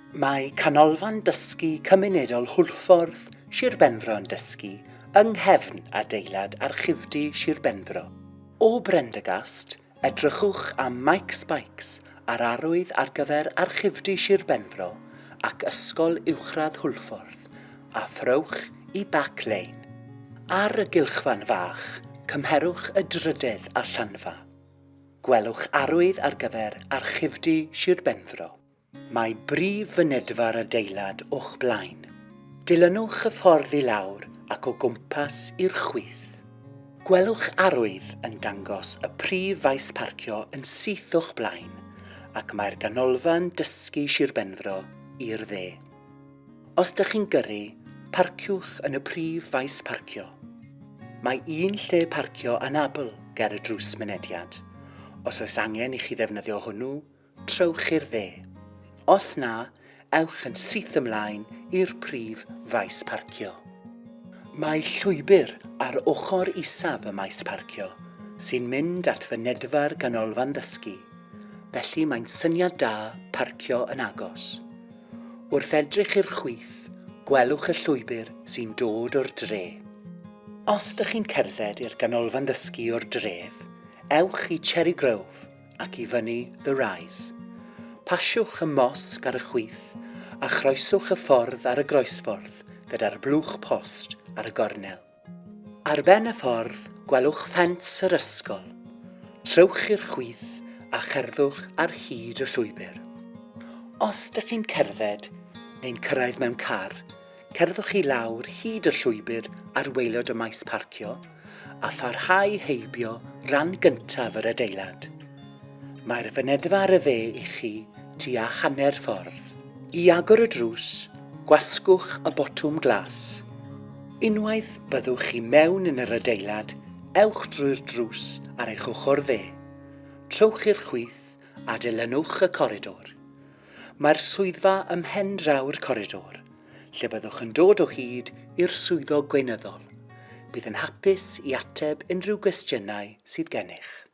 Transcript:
Mae Canolfan Dysgu Cymunedol Hwlffordd, Sir Benfro yn dysgu yng nghefn adeilad Archifdy Sir Benfro. O Brendergast, edrychwch am Mike Spikes a'r arwydd ar gyfer Archifdy Sir Benfro ac Ysgol Uwchradd Hwlffordd, a throwch i Back Lane. Ar y gylchfan fach, cymherwch y drydedd allanfa. Gwelwch arwydd ar gyfer Archifdy Sir Benfro. Mae brif fynedfa'r adeilad o'ch blaen. Dilynwch y ffordd i lawr ac o gwmpas i'r chwith. Gwelwch arwydd yn dangos y prif faes parcio yn syth o'ch blaen ac mae'r Ganolfan Dysgu Sir Benfro i'r dde. Os dych chi'n gyrru, parciwch yn y prif faes parcio. Mae un lle parcio anabl ger y drws mynediad. Os oes angen i chi ddefnyddio hwnnw, trowch i'r dde. Os na, ewch yn syth ymlaen i'r prif faes parcio. Mae llwybr ar ochr isaf y maes parcio sy'n mynd at fynedfa'r ganolfan ddysgu, felly mae'n syniad da parcio yn agos. Wrth edrych i'r chwith, gwelwch y llwybr sy'n dod o'r dre. Os dych chi'n cerdded i'r ganolfan ddysgu o'r dref, ewch i Cherry Grove ac i fyny The Rise. Pasiwch y mosg ar y chwith a chroeswch y ffordd ar y groesffordd gyda'r blwch post ar y gornel. Ar ben y ffordd, gwelwch ffens yr ysgol. Trowch i'r chwith a cherddwch ar hyd y llwybr. Os dych chi'n cerdded neu'n cyrraedd mewn car, cerddwch i lawr hyd y llwybr ar waelod y maes parcio a pharhau heibio ran gyntaf yr adeilad. Mae'r fynedfa ar y dde i chi tua hanner ffordd. I agor y drws, gwasgwch y botwm glas. Unwaith byddwch chi mewn yn yr adeilad, ewch drwy'r drws ar eich ochr dde. Trowch i'r chwith a dilynwch y coridor. Mae'r swyddfa ym mhen draw'r coridor, lle byddwch yn dod o hyd i'r swyddog gweinyddol. Bydd yn hapus i ateb unrhyw gwestiynau sydd gennych.